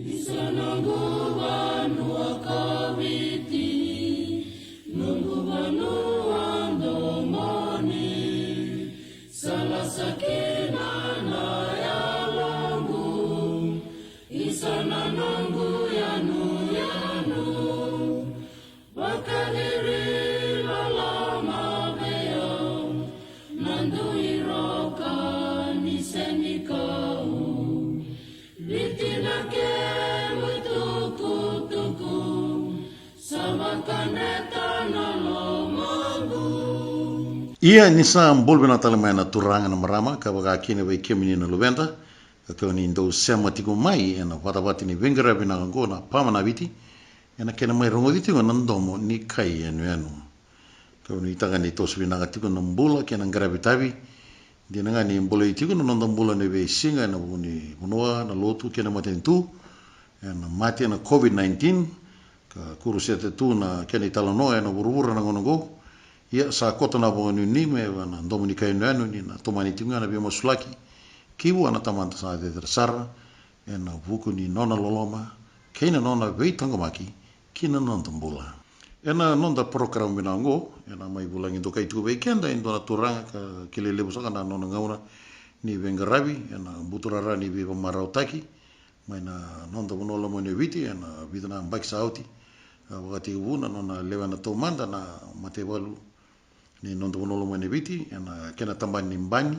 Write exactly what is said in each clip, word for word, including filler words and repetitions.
Isa noqu vanua ko Viti, noqu vanua domoni. Sa lasa kina na yaloqu, isa na noqu yanuyanu. Vakaciri loloma vei au, na dui roka ni senikau. Viti na kemu itukutuku, sa vakadreta na lomaqu. Ia ni sa bula vinaka tale mai na turaga, na marama, ka vaka kina vei kemuni na luveda, ka ni dou sema tiko mai ena vatavata ni veiqaravi vinaka oqo na Pama na Viti, ena kena mai rogoci tiko na Domo ni Kai Yanuyanu. Ka nuitaka ni toso vinaka tiko na bula kei na qaravi tavi. Dina ga ni bolei tiko na noda bula ena veisiga ena vuku ni vanua, na lotu kei na matanitu, ena mate na COVID nineteen, ka kurusete tu na kena italanoa ena vuravura na gauna oqo. Ia sa koto na vakanuinui mai vua na Domo ni Kai Yanuyanu ni na tomani tiko ga na veimasulaki ki vua na Tamada sa cecere sara, ena vuku ni nona loloma kei na nona veitaqomaki ki na noda bula. Ena noda parokaramu vinaka oqo, ena mai vulagi dokai tiko vei keda e dua na turaga ka kilai levu saka na nona gauna ni veiqaravi ena buturara ni veivakamarautaki mai na noda vanua lomani o Viti ena vica na yabaki sa oti. A vakatekivu na nona lewena taumada na mataivalu ni noda vanua lomani o Viti ena kena tabana ni bani,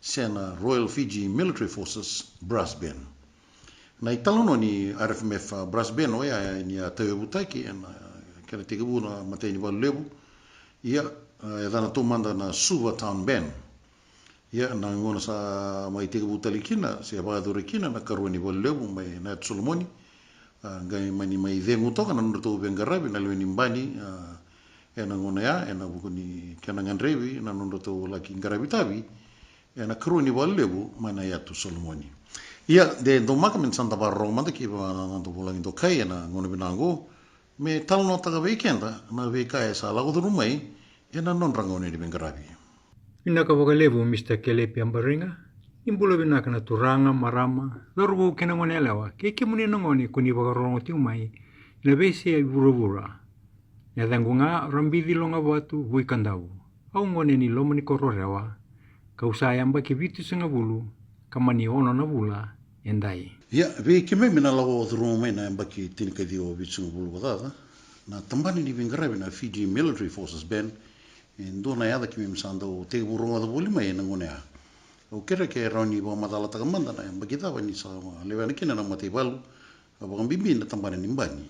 se na Royal Fiji Military Forces Brass Band. Na italanoa ni R F M F Brass Band oya ni a tauyavutaki ena kena tekivu na imatai ni valu levu. Ia, e yacana taumada na Suva Town Band. Ia na gauna sa mai tekivu tale kina se vakayacori kina na ikarua ni valu levu mai na Yatu Solomoni, a qai mani mai cegu toka na nodratou veiqaravi na lewe ni bani, a, ena gauna ya, ena vuku ni kena gadrevi na nodratou laki qaravi tavi ena ikarua ni valu levu mai na Yatu Solomoni. Ia de daumaka me da sa da vakarorogo mada ki vua na noda vulagi dokai ena gauna vinaka oqo, me talanoataka vei keda na veika e sa lako curuma mai ena nodra gauna ni veiqaravi. Vinaka vakalevu Mr Kelepi Abariga. Ni bula vinaka na turaga, marama, cauravou kei na goneyalewa, kei kemuni na gone ko ni vakarorogo tiko mai ena veiyasai vuravura. Na yacaqu ga o Rabici Logavatu Vuikadavu. Au gone ni Lomanikoro Rewa, kau sa yabaki vitusagavulu ka mani ono na vula edai. Ia, vei keimami na lako curuma mai na yabaki tinikaciwa vitusagavulu vakacaca, na tabana ni veiqaravi na Fiji Military Forces Band, e dua na yaca keimami sa dau tekivu rogoca voli mai ena gauna ya. Au kerea ke rawa ni vakamacalataka mada na yabaki cava ni sa lewena kina na mataivalu, a vakabibi na tabana ni bani.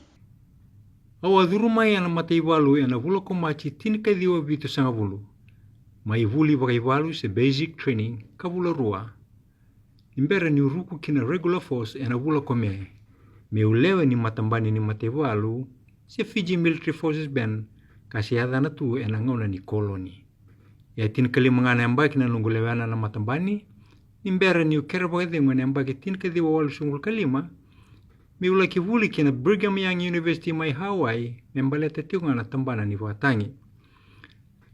Au a curu mai ena mataivalu ena vula ko Maji tinikaciwa vitusagavulu, mai vuli vakaivalu se basic training ka vula rua. Ni bera niu ruku ki na regular force ena vula ko Me, meu lewe ni matabani ni mataivalu se Fiji Military Forces Band, ka se yacana tu ena gauna ni koloni. E a tinikalima ga na yabaki na noqu lewena na matabani, ni bera niu kere vakacegu ena yabaki tinikaciwa walusagavulu ka lima, meu laki vuli ki na Brigham Young University mai Hawaii me baleta tiko ga na tabana ni vakatagi.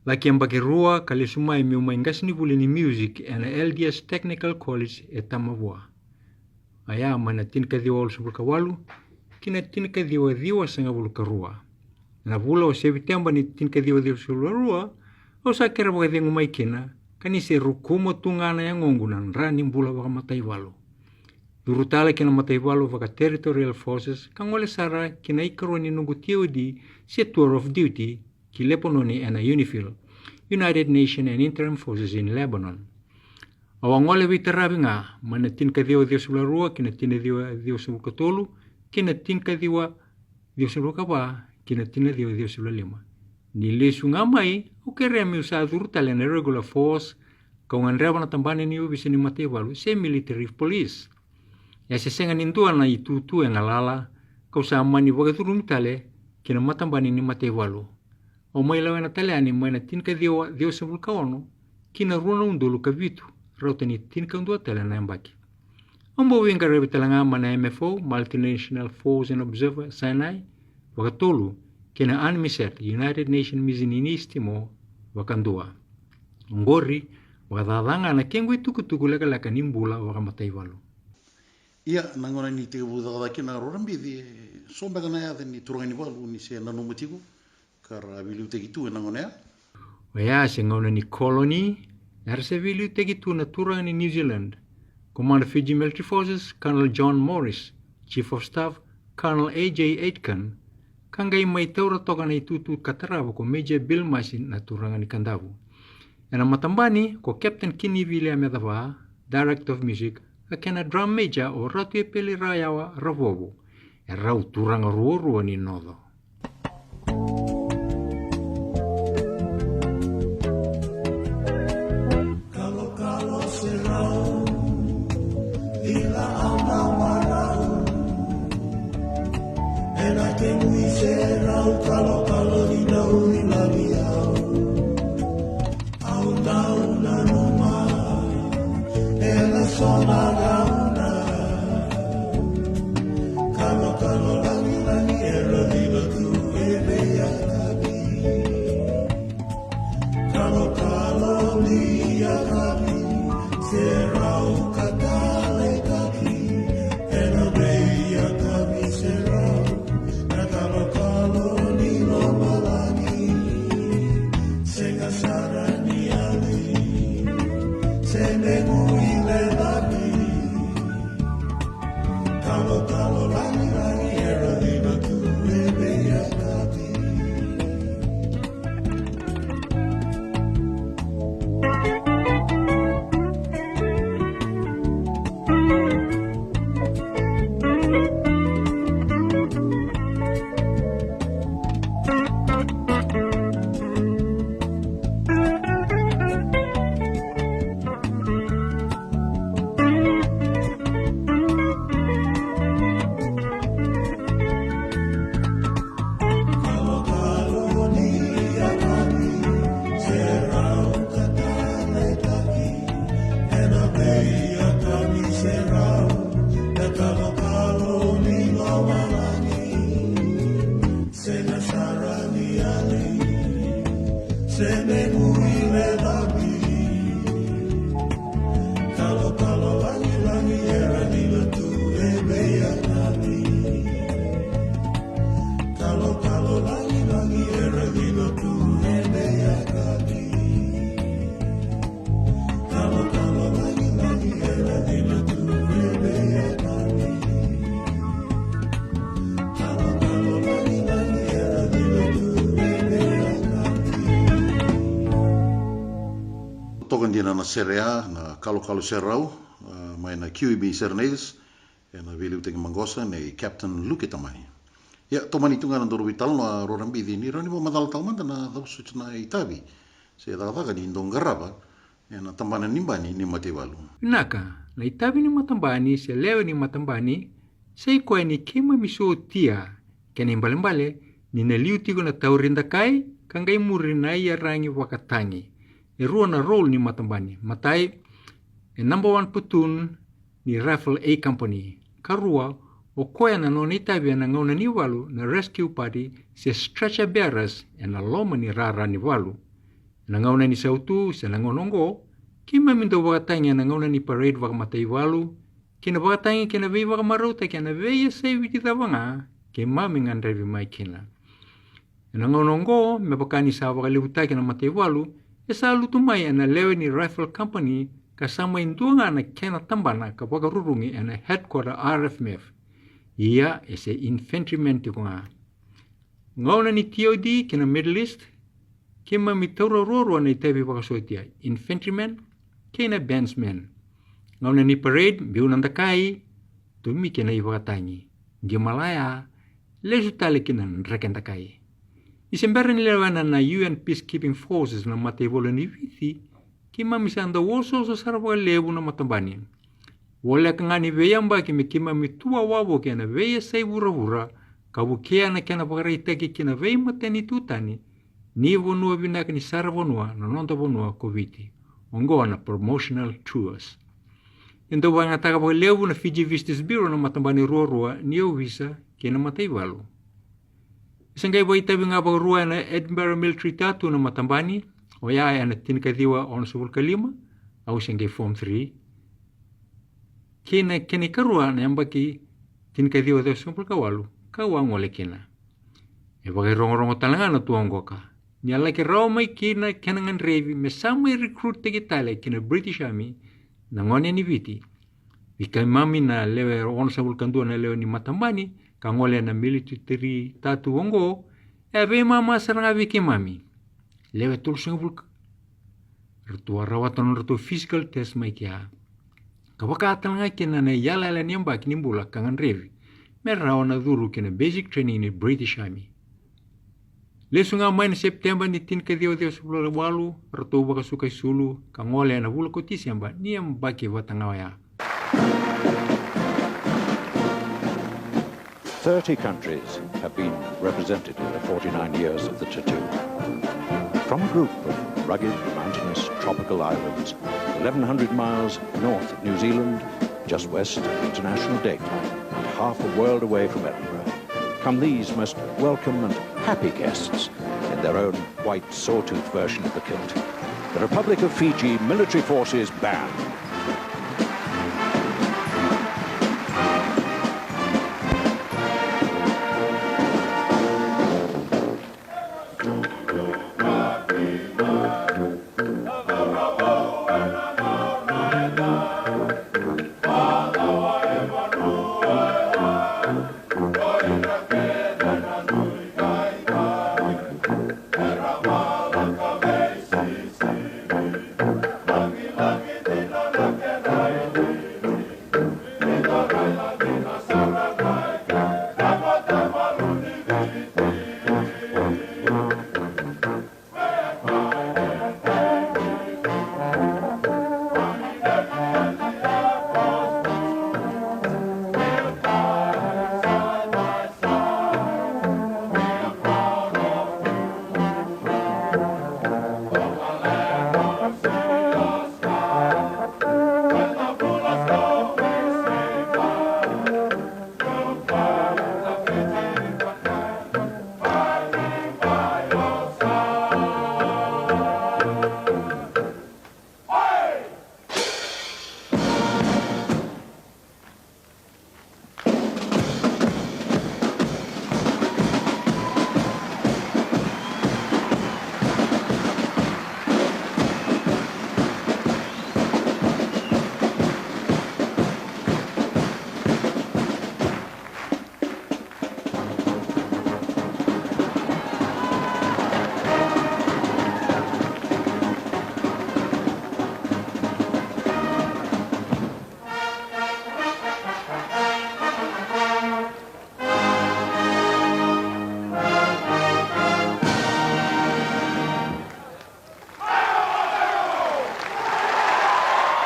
Laki yabaki rua ka lesu mai meu mai qasenivuli ni music ena L D S Technical College e Tamavua. Oya mai na tinikaciwa walusagavulu ka walu ki na tinikaciwa ciwasagavulu ka rua. Ena vula o Seviteba ni tinikaciwa ciwasagavulu ka rua, au sa kere vakacegu mai kina, ka ni se rukuma tu ga na yagoqu na dra ni bula vakamataivalu. Curu tale ki na mataivalu vaka Territorial Forces ka gole sara ki na ikarua ni noqu T O D se tour of duty ki Lepanoni ena UNIFIL, United Nations and Interim Forces in Lebanon. Au a gole veitaravi ga mai na tinikaciwa ciwasagavulu ka rua ki na tinikaciwa ciwasagavulu ka tolu, ki na tinikaciwa ciwasagavulu ka va ki na tinikaciwa ciwasagavulu ka lima. Ni lesu ga mai, au kerea meu sa curu tale ena regular force, kau gadreva na tabana ni ovisa ni mataivalu se military police. E se sega ni dua na itutu e galala, kau sa mani vakacurumi tale ki na matabani ni mataivalu. Au mai lewena tale yani mai na tinikaciwa ciwasagavulu ka ono ki na rua na udolu ka vitu, rauta ni tinikadua tale na yabaki. Au bau veiqaravi tale ga mai na M F O, Multinational Force and Observer, Sinai, vakatolu, kei na UNMISET, United Nations Mission in East Timor, vakadua. Oqori, vakacaca ga na kequ itukutuku lekaleka ni bula vakamataivalu. Ia, na gauna ni tekivu cakacaka kina na Roro na Bici, e so beka na yaca ni turaga ni valu ni se nanuma tiko ka ra veiliutaki tu ena gauna ya. Oya se gauna ni koloni, era se veiliutaki tu na turaga ni New Zealand, Commander Fiji Military Forces, Colonel John Morris, Chief of Staff, Colonel A J Aitken, ka qai mai taura toka na itutu ka tarava ko Major Bill Masi na turaga ni Kadavu. Ena matabani ko Captain Kinivilia Mecava, Director of Music, ka kena drum major o Ratu Epeli Rayawa Ravovo. E rau turaga ruarua ni Noco. Kalokalo se rau, ila au na marau. Ena kemui se rau, kalokalo ni dau ni lagi au. Au dau nanuma, ena so na gauna. Kalokalo lagilagi era lima tu e vei a kabi. Kalokalo ni a kabi, se rau ka taleitaki, ena vei a kabi se rau, na kalokalo ni lomalagi. Sega sara ni yali, se me gui le lavi. Kalokalo lagilagi era lima tu e vei a kabi. Sega sara ni yali, se me gui le lavi. Kalokalo lagilagi era lima tu e vei a kabi. Kalokalo lagilagi era lima tu e vei a kabi. Kalokalo lagilagi era lima tu e vei a kabi. Toka dina na sere ya, na Kalokalo Serau, a, mai na Q E B Serenades, ena veiliutaki maqosa nei Captain Luke Tamani. Ia, tomani tu ga na daru veitalanoa, Roro na Bici, ni rawa ni vakamacalataka mada na cava soti na itavi se cakacaka ni dau qarava ena tabana ni bani ni mataivalu. Vinaka, na itavi ni matabani se lewe ni matabani, sa i koya ni keimami sotia, kena ibalebale ni na liu tiko na tauri dakai ka qai muri na iyaragi vakatagi. E rua na role ni matabani. Matai, e number one platoon ni Rifle A Company. Karua, o koya na nona itavi ena gauna ni valu na rescue party se stretcher bearers ena loma ni rara ni valu. Ena gauna ni sautu se na gauna oqo, keimami dau vakatagi ena gauna ni parade vakamataivalu, kei na vakatagi kei na veivakamarautaki ena veiyasai Viti cava ga keimami gadrevi mai kina. Ena gauna oqo, me vaka ni sa vakalevutaki na mataivalu, e sa lutu mai ena lewe ni Rifle Company, ka sa mai dua ga na kena tabana ka vakarurugi ena headquarter R F M F. Ia, e se infantryman tiko ga. Gauna ni T O D kei na Middle East, keimami taura ruarua na itavi vakasotia, infantryman kei na bandsman. Gauna ni parade, biu na dakai, tumi kei na ivakatagi. Qai malaya, lesu tale ki na dreke dakai. Ni se bera ni lewena na U N Peacekeeping Forces na mataivalu ni Viti, keimami sa dau osooso sara vakalevu na matabani. Voleka ga ni veiyabaki me keimami tu wavoki ena veiyasai vuravura, ka vukea na kena vakaraitaki ki na veimatanitu tani ni vanua vinaka ni saravanua na noda vanua ko Viti. Oqo na promotional tours. E dau vakayagataka vakalevu na Fiji Visitors Bureau na matabani ruarua ni ovisa kei na mataivalu. E se qai vakaitavi ga vakarua ena Edinburgh Military Tattoo na matabani, oya ena tinikaciwa onosagavulu ka lima, au se qai form three. kei na kena ikarua na yabaki tinikaciwa ciwasagavulu ka walu, kau a gole kina. E vakairogorogo tale ga na tua oqo ka ni a laki rawa mai kina kena gadrevi me sa mai recruit-taki tale ki na British Army na gone ni Viti. Vei keimami na lewe onosagavulu ka dua na lewe ni matabani ka gole ena military tattoo oqo, e a veimama sara ga vei keimami. Lewe tolusagavulu ka, ratou a rawata nodratou physical test mai kea. Ka vaka tale ga kina na iyalayala ni yabaki ni bula ka gadrevi me rawa na curu ki na basic training ni British Army. Lesu ga mai na Sepiteba ni tinikaciwa ciwasagavulu ka walu, ratou vakasuka isulu ka gole ena vula ko Tiseba ni yabaki vata ga oya. Thirty countries have been represented in the forty-nine years of the tattoo. From a group of rugged, mountainous, tropical islands, eleven hundred miles north of New Zealand, just west of the international date line, and half a world away from Edinburgh, come these most welcome and happy guests in their own white sawtooth version of the kilt. The Republic of Fiji Military Forces Band.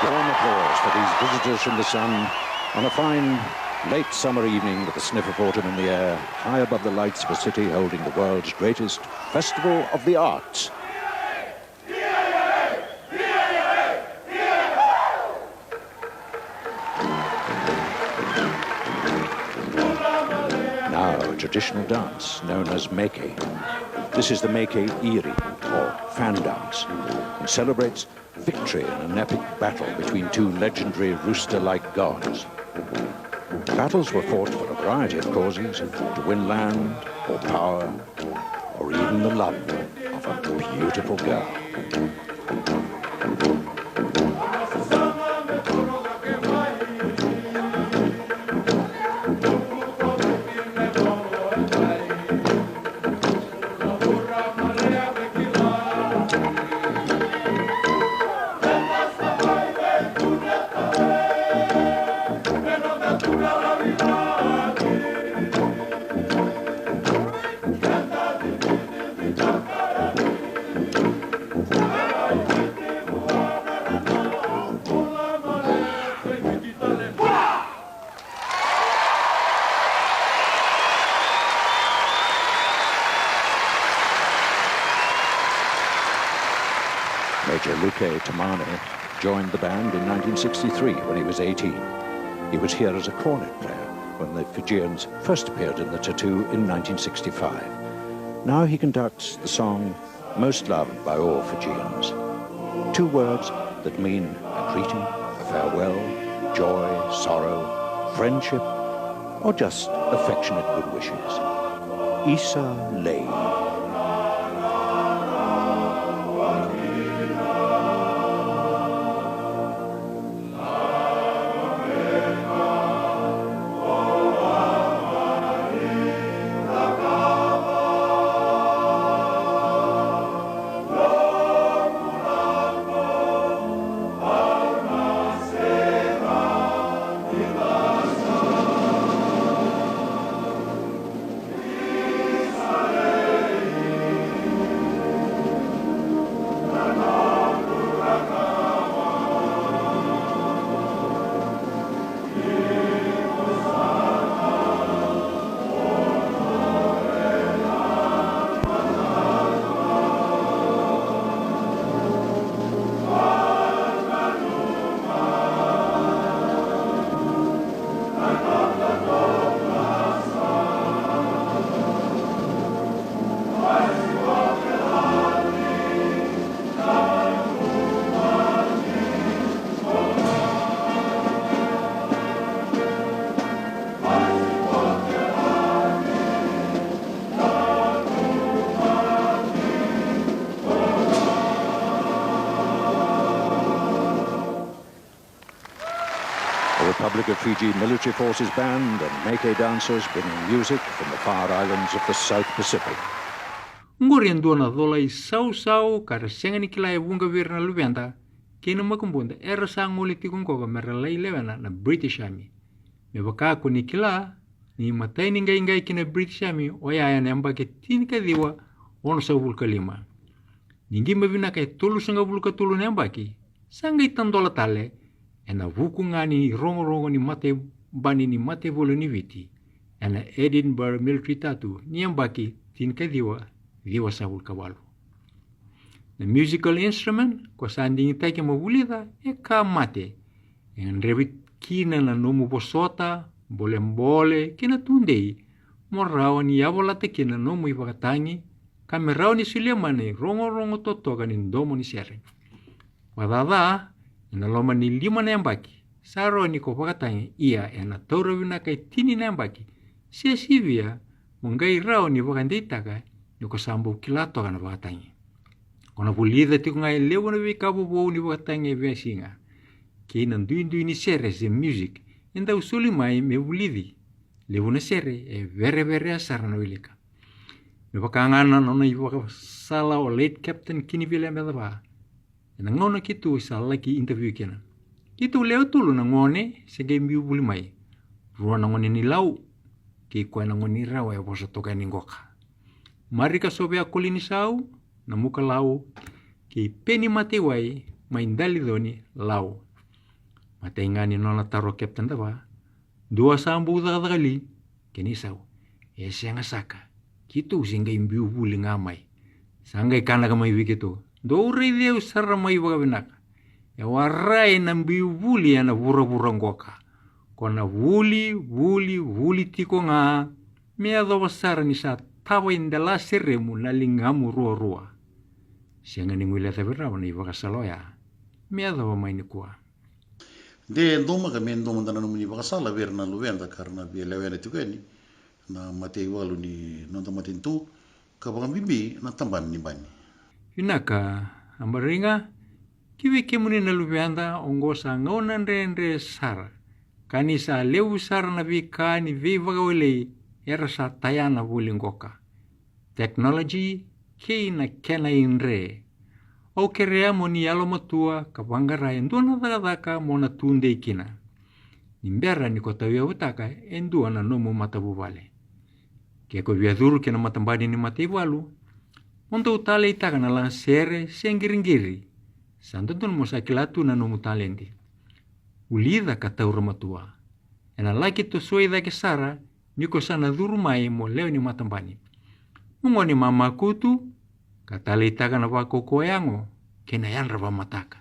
Warm applause for these visitors from the sun on a fine late summer evening with the sniff of autumn in the air, high above the lights of a city holding the world's greatest festival of the arts. Now, a traditional dance known as meke. This is the meke iri, or fan dance, and celebrates victory in an epic battle between two legendary rooster-like gods. Battles were fought for a variety of causes, to win land, or power, or even the love of a beautiful girl. Major Luke Tamane joined the band in nineteen sixty-three when he was eighteen. He was here as a cornet player when the Fijians first appeared in the Tattoo in nineteen sixty-five. Now he conducts the song most loved by all Fijians. Two words that mean a greeting, a farewell, joy, sorrow, friendship, or just affectionate good wishes. Isa Lei. A Republic of Fiji Military Forces band and Meike dancers bringing music from the far islands of the South Pacific. Oqori e dua na cola isausau ka ra sega ni kila e vuqa vei ira na luveda kei na makubuda era sa gole tiko oqo me ra lai lewena na British Army. Me vaka ko ni kila, ni matai ni qaiqai ki na British Army oya ena yabaki tinikaciwa onosagavulu ka lima. Ni qima vinaka e tolusagavulu ka tolu na yabaki, sa qai tadola tale ena vuku ga ni rogorogo ni matabani ni mataivalu ni Viti ena Edinburgh Military Tattoo ni yabaki tinikaciwa ciwasagavulu ka walu. Na musical instrument ko sa digitaki mo vulica e ka mate. E gadrevi kina na nomu vosota, bolebole kei na tudei mo rawa ni yavalata kina na nomu ivakatagi, ka me rawa ni solia mai na irogorogo totoka ni domo ni sere. Vakacaca, ena loma ni lima na yabaki sa rawa ni ko vakatagi, ia ena taura vinaka e tini na yabaki se sivia mo qai rawa ni vakadeitaka ni ko sa bau kila toka na vakatagi. Ko na vulica tiko ga e levu na veika vovou ni vakatagi e veisiga kei na duidui ni sere se music e dau soli mai me vulici. Levu na sere e vereverea sara na wilika. Me vaka ga na nona ivakasala o late Captain Kinivile Mecava ena gauna keitou sa laki interview kina. Keitou lewe tolu na gone se qai biu vuli mai. Rua na gone ni Lau, kei koya na gone ni Rawa e vosa toka yani qoka. Marika Sovea Kolinisau, na Muka Lau, kei Peni Mataiwai mai Daliconi, Lau. Matai ga ni nona taro Captain Dava, dua sa bau cakacaka li, kena isau. E sega saka, keitou se qai biu vuli ga mai. Sa qai kanaka mai vei keitou, dou raici au sara mai vakavinaka. E warai na biu vuli ena vuravura qoka. Ko na vuli, vuli, vuli tiko ga, me yacova sara ni sa tava i dela seremu na ligamu ruarua. Sega ni guileca vei Rawa na ivakasala oya me yacova mai nikua. De domaka me dua mada na nomuni vakasala vei ira na luveda ka ra na via lewena tiko yani na mataivalu ni noda matanitu, ka vakabibi na tabana ni bani. Vinaka, a Mariga, ki vei kemuni na luveda, oqo sa gauna dredre sara, ka ni sa levu sara na veika ni veivakawelei era sa tayana voli qoka. Technology kei na kena idre. Au kerea mo ni yalomatua ka vaqara e dua na cakacaka mo na tudei kina ni bera ni ko tauyavutaka e dua na nomu matavuvale. Ke ko via curu ki na matabani ni mataivalu, mo dau taleitaka na lagasere se qiriqiri. Sa dodonu mo sa kila tu na nomu taledi. Vulica ka taura matua. Ena laki tosoi cake sara ni ko sa na curu mai mo lewe ni matabani. Mo gone mamakutu ka taleitaka na vakaukauwa yago kei na yadra vakamataka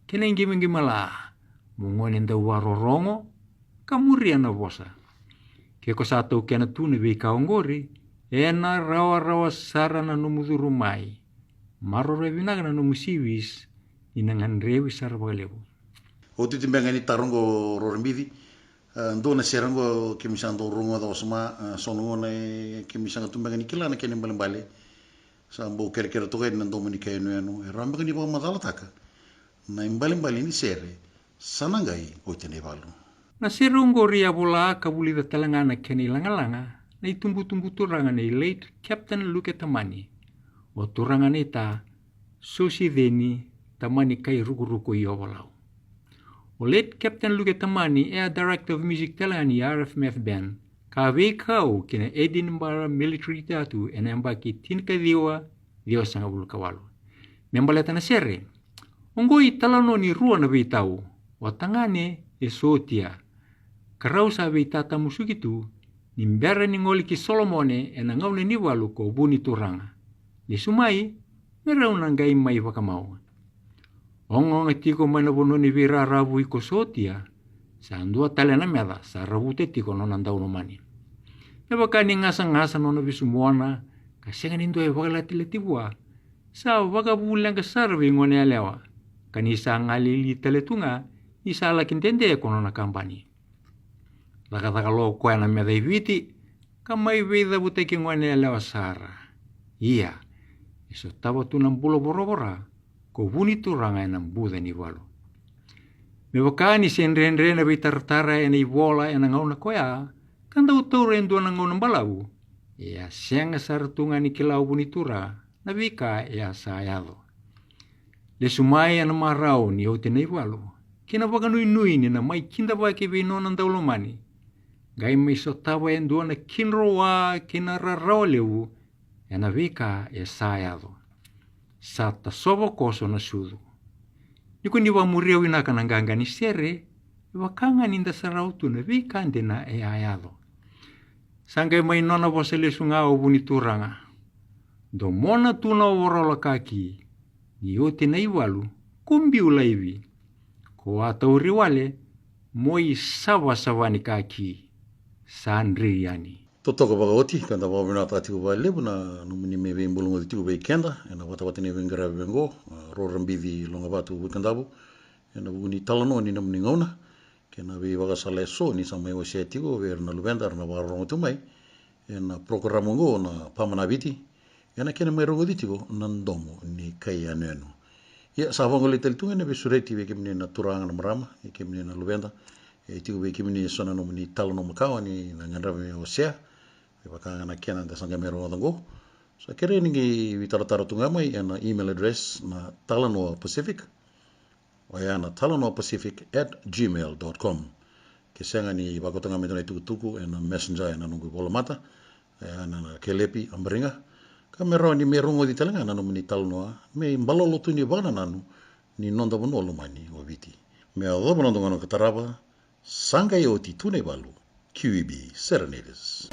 kei na iqimaqima la. Mo gone dau vakarorogo ka muria na vosa. Ke ko sa taukena tu na veika oqori, ena rawarawa sara na nomu curu mai. Maroroya vinaka na nomu C Vs ni na gadrevi sara vakalevu. Oti tu beka ni taro qo Rorobici. A, dua na sere qo keimami sa dau rogoca wasoma, a, so na gauna e keimami sa tu beka ni kila na kena ibalebale. Sa bau kerekere toka yani na domo ni kai yanuyanu e rawa beka ni vakamacalataka na ibalebale ni sere Sa na qai oti na ivalu. Na sere oqori a vola ka vulica tale ga na kena ilagalaga na itubutubu turaga nei late Captain Luke Tamani, o turaga nei ta Sosiceni Tamani kai Rukuruku i Ovalau. O late Captain Luke Tamani e a Director of Music tale ga ni R F M F Band, ka veikau ki na Edinburgh Military Tattoo ena yabaki tinikaciwa ciwasagavulu ka walu. Me baleta na sere, oqo italanoa ni rua na veitau, o tagane e sotia, ka rau sa veitatamusuki tu ni bera ni gole ki Solomone ena gauna ni valu ko Vunituraga. Lesu mai, me rau na qai mai vakamau. Ogaoga tiko mai na vanua ni veiraravui ko sotia, sa dua tale na meca sa ravuta tiko nona daulomani. Me vaka ni gasagasa nona vesu mona, ka sega ni dua e vakalatilati vua, sa vakavuleqa sara vei gone yalewa, ka ni sa galili tale tu ga ni sa laki dede ko nona kabani. Cakacaka lo koya na meca i Viti, ka mai veicavutaki gone yalewa sara. Ia, e sotava tu na bula voravora ko Vunituraga ena buca ni valu. Me vaka ni se dredre na veitaratara ena ivola ena gauna koya, ka dau taura e dua na gauna balavu, e a sega sara tu ga ni kila o Vunituraga na veika e a sa yaco. Lesu mai ena marau ni oti na ivalu, kei na vakanuinui ni na mai kidavaki vei nona daulomani, qai mai sotava e dua na kidroa kei na rarawa levu ena veika e sa yaco. Sa tasova koso na sucu. Ni ko ni vakamuria vinaka na qaqa ni sere, e vaka ga ni da sa rawa tu na veika dina e a yaco. Sa qai mai nona vosa lesu ga o Vunituraga. Domona tu na ovarolo kaki, ni oti na ivalu, ko biu laivi. Ko a tauri wale, mo i savasava ni kaki, sa drei yani. Totoka vakaoti, ka da vakavinakataka tiko vakalevu na nomuni mai veibulugoci tiko vei keda ena vatavata ni veiqaravi vei oqo, a, Rorobici Logavatu Vuikadavu, ena vuku ni talanoa ni nomuni gauna kei na veivakasala eso ni sa mai wasea tiko vei ira na luveda era na vakarorogo tu mai ena porokaramu oqo na Pamanaviti, ena kena mai rogoci tiko na domo ni kai yanuyanu. Ia, sa vagolei tale tu ga na veisureti vei kemuni na turaga na marama, vei kemuni na luveda, e tiko vei kemuni eso na nomuni talanoa makawa ni na gadreva me wasea, me vaka ga na kena da sa qai mai rogoca oqo. Sa kerei ni qai veitaratara tu ga mai ena email address na Talanoa Pacific, oya na talanoa pacific at gmail dot com. Ke sega ni vakauta ga me dua na itukutuku ena Messenger ena noqu volamata, oya na Kelepi Abariga. Ka me rawa ni me rogoci tale ga na nomuni talanoa, me balolo tu ni vakanananu ni noda vanua lomani o Viti. Me yacova na noda gauna ka tarava, sa qai oti tu na ivalu. Q E B Serenaders.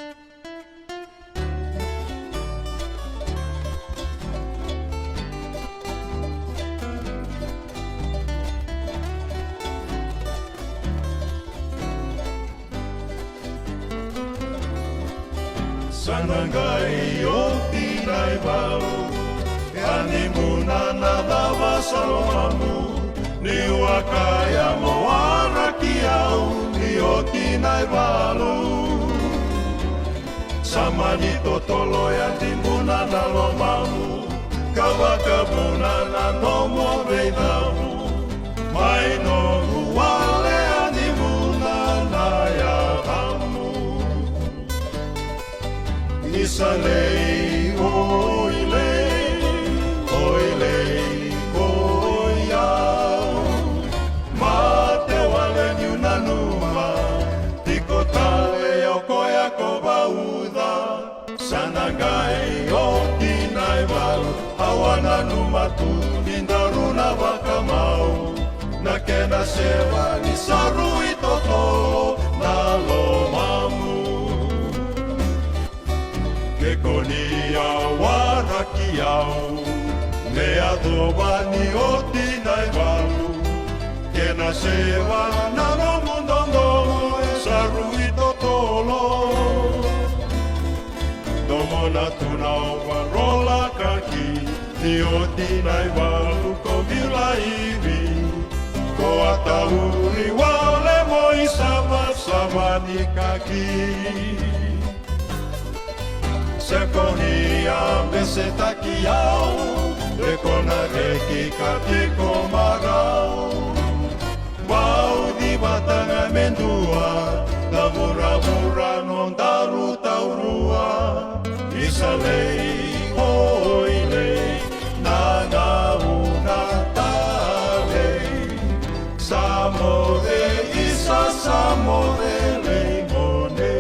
Sa na qai oti na ivalu, a ni muna na cava sa lomamu, ni waka ya mo waraki au, ni oti na ivalu. Sa mani totolo ya ni muna na lomamu, ka vakavuna na nomu veicavu, mai noqu wale a ni muna na yacamu. Isa lei, oi lei, oi lei, oi au. Mate wale niu nanuma, tiko tale o koya ko vauca. Sa na qai oti na ivalu, au a nanuma tu ni daru na vakamau. Na kena seva ni sa rui totolo na lomamu. Ke ko ni a waraki au, me yacova ni oti na ivalu. Kena seva na nomu dodonu e sa rui totolo. Domona tu na ovarola kaki, ni oti na ivalu ko biu laivi. Ko Ua tauri wale mo i savasava ni kaki. Se ko ni a besetaki au, de ko na reki ka tiko marau. Vauci vata ga me dua na vuravura nodaru taurua. Isa lei, oi lei, na gauna talei. Sa moce, isa sa moce, lei gone.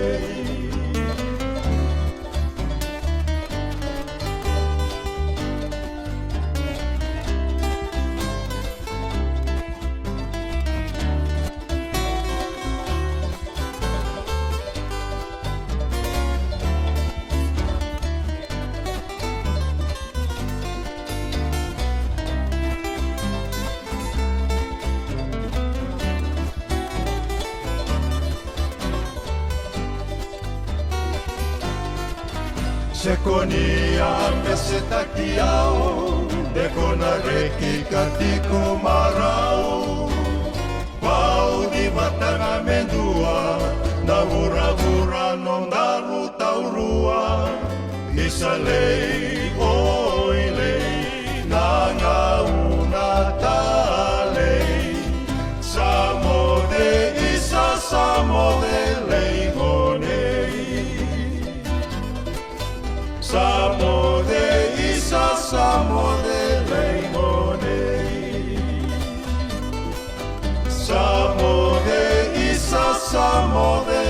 Se ko ni a besetaki au, de ko na reki ka tiko marau. Vauci vata ga me dua na vuravura nodaru taurua. Isa lei, oi lei, na gauna talei. Sa moce, isa sa moce, lei gone. Sa moce, isa sa moce, lei gone. Sa moce, isa sa moce,